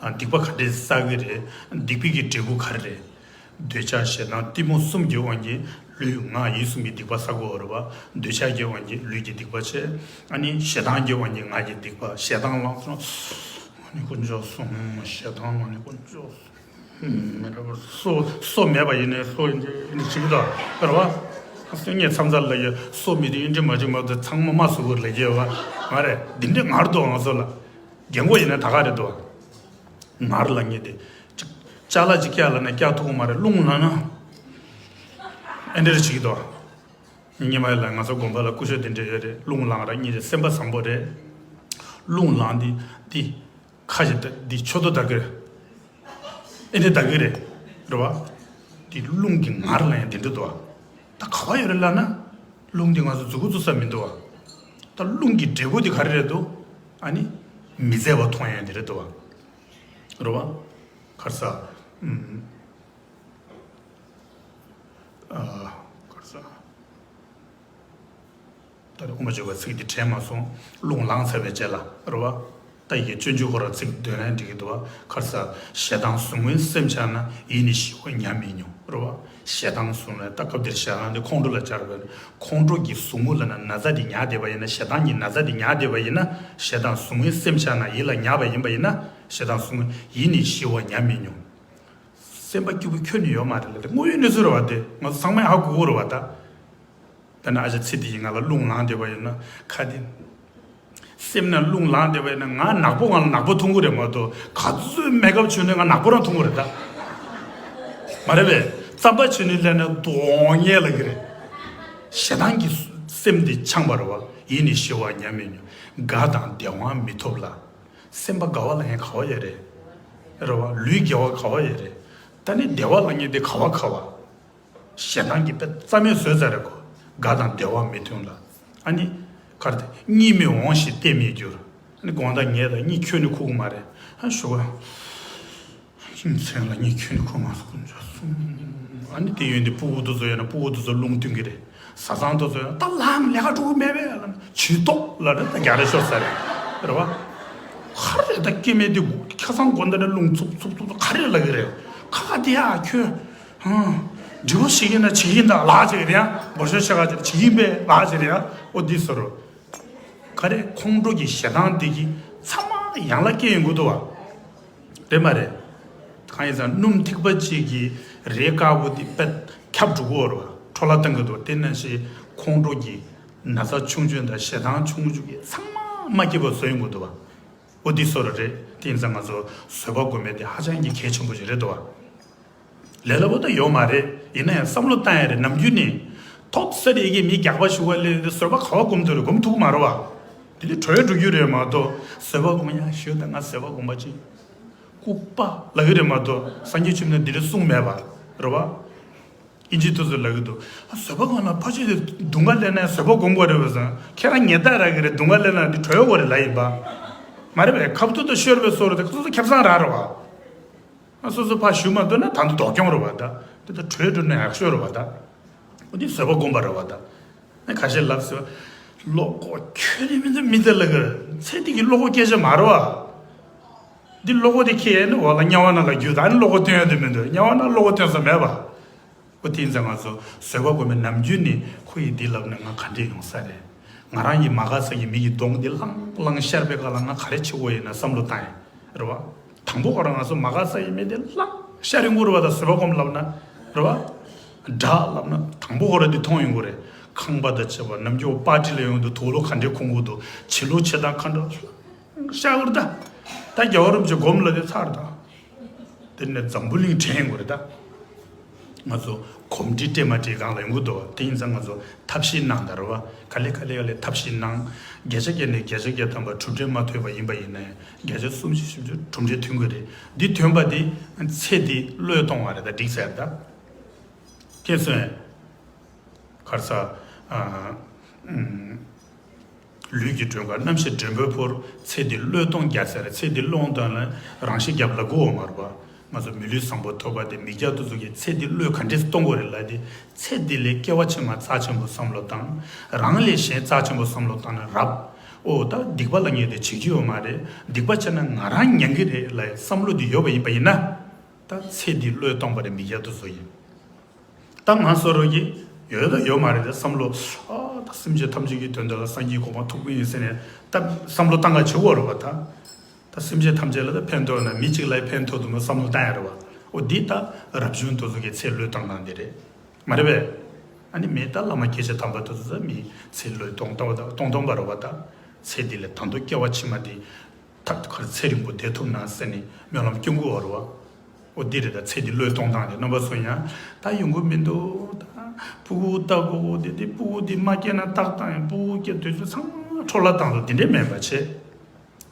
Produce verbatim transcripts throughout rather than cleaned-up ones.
སྡིག་པ་ག་འདྲས་བསགས་ཀྱི་རེད། སྡིག་པའི་གི་འབྲས་བུ་ག་རེ་རེད། འདོད་ཆགས་ཞེ་སྡང་གཏི་མུག་གསུམ་གྱི་དབང་གིས་ལུས་ངག་ཡིད་གསུམ་གྱི་སྡིག་པ་བསགས་ཀྱི་ཡོད་རེད་པ། འདོད་ཆགས་ཀྱི་དབང་གིས་ལུས་ཀྱི་སྡིག་པ་བྱས། ཨ་ནི་ཞེ་སྡང་གི་དབང་གིས་ངག་གི་སྡིག་པ། ཞེ་སྡང་ལངས་སོང་། ཨ་ནི་དཀོན་མཆོག་གསུམ། ཞེ་སྡང་ཨ་ནི་དཀོན་མཆོག་གསུམ། མི་འདྲ་བར་སོ་སོ་མེད་པ་ཡིན་ནའི་སོ་ཡིན་གྱི་ཡིན་གྱི་བྱེད་ཀྱི་འདུག་རེད་བ། ངས་མཚམས་མཚམས་ལ་ཡོད་སོ་མི་དེ་ཡིན་གྱི་མ་བྱེད་མ་གཏོགས་ཚང་མ་མ་སོ་བོར་ལས་ཀྱི་ཡོད་བ། མ་རེད། འདི་འདྲའི་ངར་འདུག་ང་ཚོ་ལ། རྒན་གོག་ཡིན་ན་ད་ག་རེད་འདུག་ངར་ལ་ངེས་ཏེ། ཅ་ལག་ཅིག་བཀྱག་ལ་ན་བཀྱག་ཐུབ་ཀྱི་མ་རེད། རླུང་ལངས་ན། ཨེ་འདྲ་རེ་བྱེད་ཀྱི་འདུག་སྔོན་མ་ལ་ང་ཚོ་དགོན་པ་ལ་སྐུ་ཞབས་དེ་འདྲ་ཡོད་རེད། རླུང་ལངས་ར་གཉིས་རེད། སེམས་པ་བཟང་པོ་རེད། རླུང་ལངས་འདི་འདི། ཁ་ཞིག་འདི་མཆུ་ཏོ་ལྡག་གི་རེད། ཨེ་འདྲ་ལྡག་གི་རེད། རེད་བ། འདི་རླུང་གི་ངར་ལ་ཡང་འདི་འདྲ་འདུག་བ། ད་ག་བ་ཡོད་རེད་ལབ་ན། རླུང་འདི་ང་ཚོ་མཛུབ་གུ་བཙུགས་ས་མི་འདུག་བ། ད་རླུང་གི་འབྲས་བུ་འདི་ག་རེ་རེད་འདུག་ཨ་ནི། མི་བཟད་པ་མཐོང་ཡ་འདི་རེད་འདུག་བ། རེད་བ། ག་རེ་ཟ། ཨུམ། ཨ། ག་རེ་ཟ། ད་རེས་དབུ་མ་འཇུག་པའི་ཚིག་འདི་དྲན་མ་སོང་། རླུང་ལངས་ཚར་བའི་རྗེས་ལ་རེད་བ། ད་ཡི་གེ་སྤྱོད་འཇུག་ཁོ་ར་ཚིག་འདོན་ན་འགྲིག་གི་འདུག་བ། ཁར་ས་ཞེ་སྡང་ཟུག་རྔུའི་སེམས་ཆགས་ན། ཡིད་ནི་ཞི་བ་ཉམས་མི་མྱོང་། རེད་བ། ཞེ་སྡང་ཟུག་རྔུ་ད་སྐབས་འདིར་ཞེ་སྡང་འདི་ཁོང་ཁྲོ་ལ་སྦྱར་བས། ཁོང་ཁྲོ་གི་ཟུག་རྔུ་ལབ་ན་ན་ཚ་འདི་ཉར་བསྡད་པ་ཡིན་ན། ཞེ་སྡང་གི་ན་ཚ་འདི་ཉར་བསྡད་པ་ཡིན་ན། ཞེ་སྡང་ཟུག་རྔུའི་སེམས་ཆགས་ན། ཡིད་ལ་ཉར་བ་ཡིན་པ་ཡིན་ན། ཞེ་སྡང་ཟུག་རྔུ་ཡིད་ནི་ཞི་བ་ཉམས་མི་མྱོང་། སེམས་པ་སྐྱིད་པོ་ཁྱོན་ནས་ཡོད་མ་རེད་ལ། དེ་དངོས་ཡོད་གནས་ཚུལ་རེད་བ། དེ་ང་ཚོ་ཚང་མས་ཧ་གོ་གི་རེད་བ་ད། དཔེར་ན་ཨ་ཅག་ཚེ་འདི་ཡི་ང་ལ་རླུང་ལངས་བསྡད་པ་ཡིན་ན། ཁ་དེ། སེམས་ནང་རླུང་ལངས་བསྡད་པ་ཡིན་ན། ང་ནག་པོ་ང་ལ་ནག་པོ་མཐོང་གི་རེད་མ་གཏོགས། ག་ཚོད་མེ་ཁབ་བྱུགས་ནས་ང་ནག་པོ་རང་མཐོང་གི་རེད་ད། མ་རེད་པས། རྩམ་པ་བྱུགས་ནས་ལེན་ན་དོན་ཡོད་ལབ་ཀྱི་རེད། ཞེ་སྡང་གི་སེམས་དེ་འཆང་བ་རེད་བ། ཡིད་ནི་ཞི་བ་ཉམས་མི་མྱོང་། དགའ་དང་བདེ་བའང་མི་ཐོབ་ལ། སེམས་པ་དགའ་བ་ལ་ཡང་ག་བ་ཡོད་རེད། རེད་བ། ལུས་དགེ་བ་ག་བ་ཡོད་རེད། ད་ནི་བདེ་བ་ལ་ངེས་ཏེ་ག་བ་ག་བ། ཞེ་སྡང་གི་དཔེ་རྩ་མེད་བཟོས་ཚར་རེད་གོ། དགའ་དང་བདེ་བ་མི་མཐུན་ལ། ཨ་ནི། གར་དེ་གཉིད་མི་འོང་ཞིང་བརྟན་མི་འགྱུར། ཨ་ནི་དགོང་དག་ཉལ་དང་གཉིད་ཁྱོན་ནས་ཁུག་གི་མ་རེད། ཨ་ཞོགས་པ། ཁྱིམ་མཚན་ལ་གཉིད་ཁྱོན་ནས་ཁུག་མ་སོང་། དཀོན་མཆོག་གསུམ། ཨ་ནི་དེ་ཡོད་འདི་ཕྲུ་གུ་དེ་ཚོ་ཡོད་ན་ཕྲུ་གུ་དེ་ཚོ་རླུང་བསྟུན་གི་རེད། བཟའ་ཚང་དེ་ཚོ་ཡོད་ན་ད་ལམ་ལས་ཀ་འགྲོ་གི་མེད་པས་ལབ་ན་ཇུས་གཏོགས་ལབ་རེད། ད་རྒྱ་རེ་ཤོར་ས་རེད། རེད་བ། ག་རེ་ད་སྐྱེ་དམན་དེ་ཁ་སང་དགོན་བདག་ནས་རླུང་འཚུབ་འཚུབ་འཚུབ་ག་རེ་ལབ་གི་རེད། ཁ་ཁ་དེ་ཡ་ཁྱོད། ཧང་། འདྲི་བ་ཞིག་ཡིན་ན་བྱེད་ཀྱིན་ད་ལག་ཅིག་རེད་ཡ། མགོ་ཤོར་ཤ་ག་ཅིག་བྱེད་ཀྱིན་པས་ལག་ཅིག་རེད་ཡ། ཨོ་འདི་ཟེར་རོ། ག་རེ་ཁོང་ཁྲོ་གི་ཞེ་སྡང་འདི་གི་ཚང་མ་ཡང་ལ་སྐྱེ་ཡོང་གི་འདུག་བ། རེད་མ་རེད། གང་ཡིན་ཟེར་ན་སྣུམ་ཐིགས་པ་གཅིག་གིས་རས་དཀར་པོ་འདི་དཔེ་ཁྱབ་འགྲོ་གི་ཡོད་རེད་བ། འཕྲོ་བརླག་བཏང་གི་འདུག་དེ་ནང་བཞིན་ཁོང་ཁྲོ་གི་ན་ཚ་ཆུང་ཆུང་དང་ཞེ་སྡང་ཆུང་ཆུང་གིས་ཚང་མ་མ་སྐྱིད་པ་བཟོ་ཡོང་གི་འདུག་བ། ཨོ་འདི་བཟོ་ར་རེད། དེ་ཡིན་ཙང་ང་ཚོ་བཟོད་པ་སྒོམ་མེད་དེ་ཧ་ཅང་གི་གལ་ཆེན་པོ་ཞིག་རེད་འདུག་བ། ལས་སླ་པོ་ད་ཡོད་མ་རེད། ཡིན་ན་ཡང་བསམ་བློ་བཏང་ཡ་རེད། ནམ་རྒྱུན་ནས་ཐོག་ས་རེ་གི་མི་རྒྱག་པ་ཞུ་བ་ལས་བཟོད་པ་ག་བ་སྒོམ་ཐུབ་རེད། སྒོམ་ཐུབ་མ་རེད་བ། དེ་ལས་གྲོལ་འགྲོ་རྒྱུ་རེད་མ་གཏོགས། བཟོད་པ་སྒོམ་ཡ་ཞུ་ད་ང་བཟོད་པ་སྒོམ་པ་ཅིག་ལྐུགས་པ་ལབ་ཀྱི་རེད་མ་གཏོགས། སངས་རྒྱས་ཆོས་ནས་འདི་འདྲ་གསུངས་མེད་པ་རེད་བ། ཨིན་ཇི་དེ་ཚོས་ལབ་ཀྱི་འདུག་ཨ་བཟོད་པ་སྒོམ་ན་ཕལ་ཆེར་དེ་སྡུག་བསྔལ་ལས་ན་བཟོད་པ་སྒོམ་དགོས་རེད་བས་སང་། ཁྱེད་རང་ཉེས་རྡུང་རག་གི་རེད། སྡུག་བསྔལ་ལས་ན་འདི་གྲོལ་དགོས་རེད་ལབ་ཡིན་པ། མ་རེད་པས། ཁ་ཐུག་ཏུ་ཤོར་བའི་བཟོ་འདྲ་དེ་ཁ་ཐུག་ཏུ་ཁེ་བཟང་རག་རེད་བ། ཨ་སོ་སོ་ཕར་ཞུ་མ་ཐུབ་ན་ད་ནི་སྡུག་གྱོང་རེད་བ་ད། དེ་ད་གྲོལ་འགྲོ་ན་ཡག་ཤོས་རེད་བ་ད། འོ་དེ་བཟོད་པ་སྒོམ་པ་རེད་བ་ད། ཨ་ཁ་ཤས་ལབ་ཟེར་བ། བློ་ཁོག་ཁྱོན་ནས་མི་འདུག་མི་འདུག་ལབ་ཀྱི་རེད། ཚེ་འདི་གི་བློ་ཁོག་སྐད་ཆ་མ་རེད་བ། འདི་བློ་ཁོག་དེ་ཁྱེར་ནས་འོག་ལ་དམྱལ་བ་ནང་ལ་རྒྱུག་ད་ནི་བློ་ཁོག་སྟོན་ཡ་དེ་མི་འདུག་དམྱལ་བ་ནང་བློ་ཁོག་སྟོན་ས་མེད་པ། ཨོ་དེ་ཡིན་ཙང་ང་ཚོ་བཟོད་པ་སྒོམ་པའི་ནམ་རྒྱུན་ནས་ཁོ་ཡིས་འདི་ལབ་ན་ང་ག་འདྲས་ཡོང་ས་རེད། ང་རང་གི་མ་དགའ་ས་ཀྱི་མི་གི་གདོང་འདི་ལྷང་ལྷང་ཤར་བའི་སྐབས་ལ་ང་ག་རེ་བྱེད་དགོས་ཡིན་ན་བསམ་བློ་བཏང་ཡིན། རེད་བ། དང་པོ་ཁོ་རང་ང་ཚོ་མ་དགའ་ས་ཀྱི་མི་འདི་ལྷང་ཤར་ཡོང་གི་རེད་བ། ད་བཟོད་པ་སྒོམ་ལབ་ན། རེད་བ། དགྲ་ལབ་ན་དང་པོ་ཁོ་རང་འདི་མཐོང་ཡོང་གི་རེད། ཁང་པ་དང་བཅས་པ་ནམ་རྒྱུན་པར་ཊི་ལ་ཡོང་དུས་དུག་ལོག་ག་འདྲས་ཁུག་གི་འདུག་བྱེད་ལུགས་བྱེད་སྟངས་ག་འདྲ། ཤར་གི་རེད་ད། ད་རྒྱལ་བ་རིན་པོ་ཆེ་སྒོམ་ལ་དེ་ཚར་ད། དེ་ནས་འཛམ་བུ་གླིང་དྲན་དགོས་རེད་ད། ང་ཚོ་གོམས་འདྲིས་སྤྲད་མ་སྤྲད་སྒང་ལ་ཡོང་གི་འདུག་དེ་ཡིན་ཙང་ང་ཚོ་ཐབས་ཤེས་གནང་དང་རེད་བ། ག་ལེ་ག་ལེ་ག་ལེ་ཐབས་ཤེས་གནང་། བརྒྱ་ཆ་བརྒྱ་ནས་བརྒྱ་ཆ་བརྒྱ་ཐམ་པ་གྲུབ་འབྲས་མ་ཐོན་པ་ཡིན་པ་ཡིན་ནའི་བརྒྱ་ཆ་གསུམ་བཞི་བཞི་བཅུ་གྲུབ་འབྲས་ཐོན་གི་རེད། འདི་ཐོན་པ་དེ་ཚེ་འདི་བློས་གཏོང་བ་རེད་ད། འགྲིག་ཟེར་ད། མཁྱེན་སོང་ངས། ག་རེ་ཟ། ཨ། ཨུམ། ལུས་ཀྱི་མགྲོན་ཁང་རྣམ་ཤེས་མགྲོན་པོའི་ཕུར། ཚེ་འདི་བློས་གཏོང་རྒྱག་ཟེར། ཚེ་འདི་བློས་གཏོང་ན་རང་ཤི་རྒྱབ་ལ་དགོས་འོ་མ་རེད་པ། ང་ཚོ་མི་ལུས་བཟང་པོ་ཐོབ་པ་དེ་མི་སྐྱ་དེ་ཚོ་གིས་ཚེ་འདི་བློས་ག་འདྲས་གཏོང་དགོས་རེད་ལབ་དེ། ཚེ་འདི་ལས་སྐྱེ་བ་ཕྱི་མ་རྩ་ཆེན་པོ་བསམ་བློ་བཏང་། རང་ལས་གཞན་རྩ་ཆེན་པོ་བསམ་བློ་བཏང་ན་རབ། ཨོ་ད་སྡིག་པ་ལ་ངས་དེ་བྱེད་ཀྱི་ཡོད་མ་རེད། སྡིག་པ་བྱས་ན་ང་རང་ཉན་གི་རེད་ལ་བསམ་བློ་འདི་ཡོད་པ་ཡིན་པ་ཡིན་ན། ད་ཚེ་འདི་བློས་གཏོང་བ་རེད། མི་སྐྱ་དེ་ཚོ་ཡིན། ད་ང་སོ་རོ་གི་ཡོད་ད་ཡོད་མ་རེད་ད་བསམ་བློ། ཨ་ད་སེམས་ཅན་ཐམས་ཅད་ཀྱི་དོན་དུ་ལ་སངས་རྒྱས་གོ་འཕང་ཐོབ་ཀྱི་ཡིན་ཟེར་ནས་ད་བསམ་བློ་བཏང་ག་བྱེད་དགོས་རེད་བ་ད། ད་སེམས་ཅན་ཐམས་ཅད་ལ་ད་ཕན་ཐོགས་ན་མི་གཅིག་ལ་ཕན་ཐོགས་འདུག་ན་བསམ་བློ་བཏང་ཡ་རེད་བ། ཨོ་འདི་ད་རབ་བྱུང་དེ་ཚོ་གི་ཚེ་བློས་བཏང་སྟངས་འདི་རེད། མ་རེད་པས། ཨ་ནི་མི་ད་བླ་མ་སྐྱེས་ཆེན་དམ་པ་དེ་ཚོ་ད་མི་ཚེ་བློས་གཏོང་གཏོང་གཏོང་གཏོང་པ་རེད་བ་ད། ཚེ་འདི་ལས་ད་དུང་སྐྱེ་བ་ཕྱི་མ་འདི་ཐབས་ག་རེ་ཚེ་རིང་པོ་བསྡད་ཐུབ་ན་ཟེར་ནས་སྨོན་ལམ་སྐྱོང་གི་ཡོད་རེད་བ། ཨོ་འདི་རེད་ད་ཚེ་འདི་བློས་གཏོང་སྟངས་དེ། རྣམ་པ་ཚོ་ཡང་ད་ཡོང་གི་མི་འདུག་ད་ཕྲུ་གུ་ལྟ་དགོས་འདི་འདི་ཕྲུ་གུ་འདི་མ་སྐྱེས་ན་ལྟ་སྟངས་ཡིན། ཕྲུ་གུ་སྐྱེས་དུས་ཚོད་ཚང་མ་འཕྲོ་བརླག་བཏང་འདུག་འདི་འདྲས་མེད་པ་བྱེད།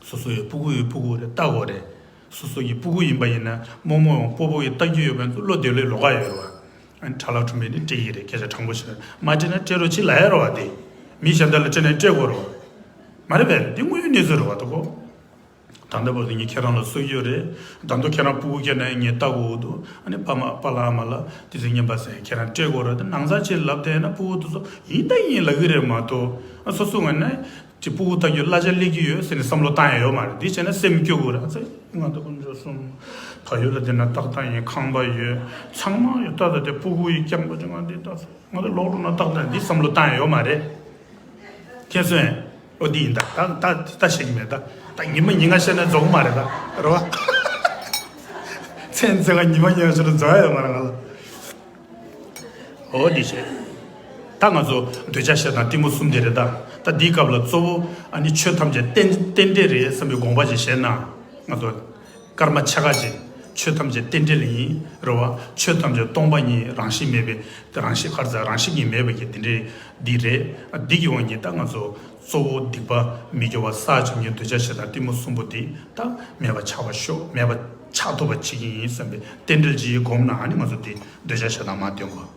སོ་སོ་ཡི་ཕྲུ་གུ་ཡི་ཕྲུ་གུ་རེད། ལྟ་དགོས་རེད། སོ་སོ་ཡི་ཕྲུ་གུ་ཡིན་པ་ཡིན་ན་རྨོ་མོ་ཡང་སྤོ་བོ་ཡི་ལྟ་རྒྱུ་ཡོད་པའི་བློ་བདེ་ལོས་ལོགས་ཀ་ཡོད་རེད་བ། ཨ་ནི་ཁྲ་ལག་ཁྲུམ་པས་ནི་སྤྲད་ཀྱི་རེད། སྐད་ཆ་དྲང་པོ་བཤད་ན་མ་སྤྲད་ན་སྤྲད་རོགས་གྱིས་ལབ་ཡ་རེད་བ། དེ་མི་གཞན་དག་ལ་སྤྲད་ན་སྤྲད་དགོས་རེད་བ། མ་རེད་པས། འདི་དངོས་ཡོད་གནས་ཚུལ་རེད་བ་ད་གོ། ད་ལྟ་བར་དུ་ངས་ཁྱེད་རང་ལ་གསུང་གི་ཡོད་རེད། ད་དུང་ཁྱེད་རང་ཕྲུ་གུ་སྐྱེས་ན་ངས་ལྟ་དགོས་འདུག་ཨ་ནི་ཕ་མ་པཱ་ལགས་ཨ་མ་ལགས་དེ་ཚོ་ངན་པ་ཟེར་ཁྱེད་རང་སྤྲད་དགོས་རེད། ད་ནང་ཚ་ཅིག་ལབ་བསྡད་ན་ཕྲུ་གུ་དེ་ཚོ་ཡིན་ད་ཡིན་ལབ་ཀྱི་རེད་མ་གཏོགས། ཨ་སོ་སོ་ངོས་ནས་ཅིག་ཕྲུ་གུ་ལྟ་རྒྱུ་གླ་ཆ་སླེབས་ཀྱི་ཡོད་ཟེར་ནས་བསམ་བློ་བཏང་ཡ་ཡོད་མ་རེད། འདི་བྱས་ན་སེམས་སྐྱོ་དགོས་རེད། ཨ་ཙི་ང་ད་དཀོན་མཆོག་གསུམ་ཕ་ཡུལ་ལ་བསྡད་ན་ཏག་ཏག་ཡིན། ཁང་པ་ཡོད། ཚང་མ་ཡོད། ད་ད་དེ་ཕྲུ་གུ་ཡི་རྐྱང་པ་ཅིག་ང་འདི་ད་ང་ད་ལོག་འགྲོ་ན་ཏག་ཏག་འདི་བསམ་བློ་བཏང་ཡ་ཡོད་མ་རེད། མཁྱེན་སོང་ངས། ཨོ་འདི་ཡིན་ད། ད་ད་ད་བཤད་ཀྱི་མེད་ད། ད་ཉི་མ་ཉིན་གང་བཤད་ན་རྫོགས་མ་རེད་ད། རེད་བ། མཚན་མཚན་ག་ཉི་མ་ཉིན་གང་བཤད་ན་རྫོགས་ཡ་ཡོད་མ་རེད་ང་ལ། ཨོ་འདི་བཤད། ད་ང་ཚོ་འདོད་ཆགས་ཞེ་སྡང་གཏི་མུག་གསུམ་དེ་རེད་ད། ད་འདིའི་སྐབས་ལ་གཙོ་བོ་ཨ་ནི་ཆོས་ཐམས་ཅད་རྟེན་རྟེན་འབྲེལ་རེད་བསམ་པའི་དགོངས་པ་ཅིག་བཞེས་ན། ང་ཚོ་སྐར་མ་ཕྱེད་ཀ་ཅིག་ཆོས་ཐམས་ཅད་རྟེན་འབྲེལ་ཡིན་རེད་བ། ཆོས་ཐམས་ཅད་སྟོང་པ་ཉིད་རང་བཞིན་མེད་པའི་རང་བཞིན་ཁར་ཚ་རང་བཞིན་གྱིས་མེད་པ་གི་དེ་འདྲའི་འདི་རེད། འདི་གི་དབང་གིས་ད་ང་ཚོ་གཙོ་བོ་སྡིག་པ་མི་དགེ་བ་བསགས་བྱུང་གི་འདོད་ཆགས་ཞེ་སྡང་གཏི་མུག་གསུམ་པོ་འདི་ད་མེད་པ་ཆགས་པ་ཤོག་མེད་པ་ཆགས་ཐུབ་པ་བྱེད་ཀྱི་ཡིན་བསམ་པའི་རྟེན་འབྲེལ་ཅིག་བསྒོམས་ན་ཨ་ནི་ང་ཚོ་འདི་འདོད་ཆགས་ཞེ་སྡང་མར་འདོན་དགོས།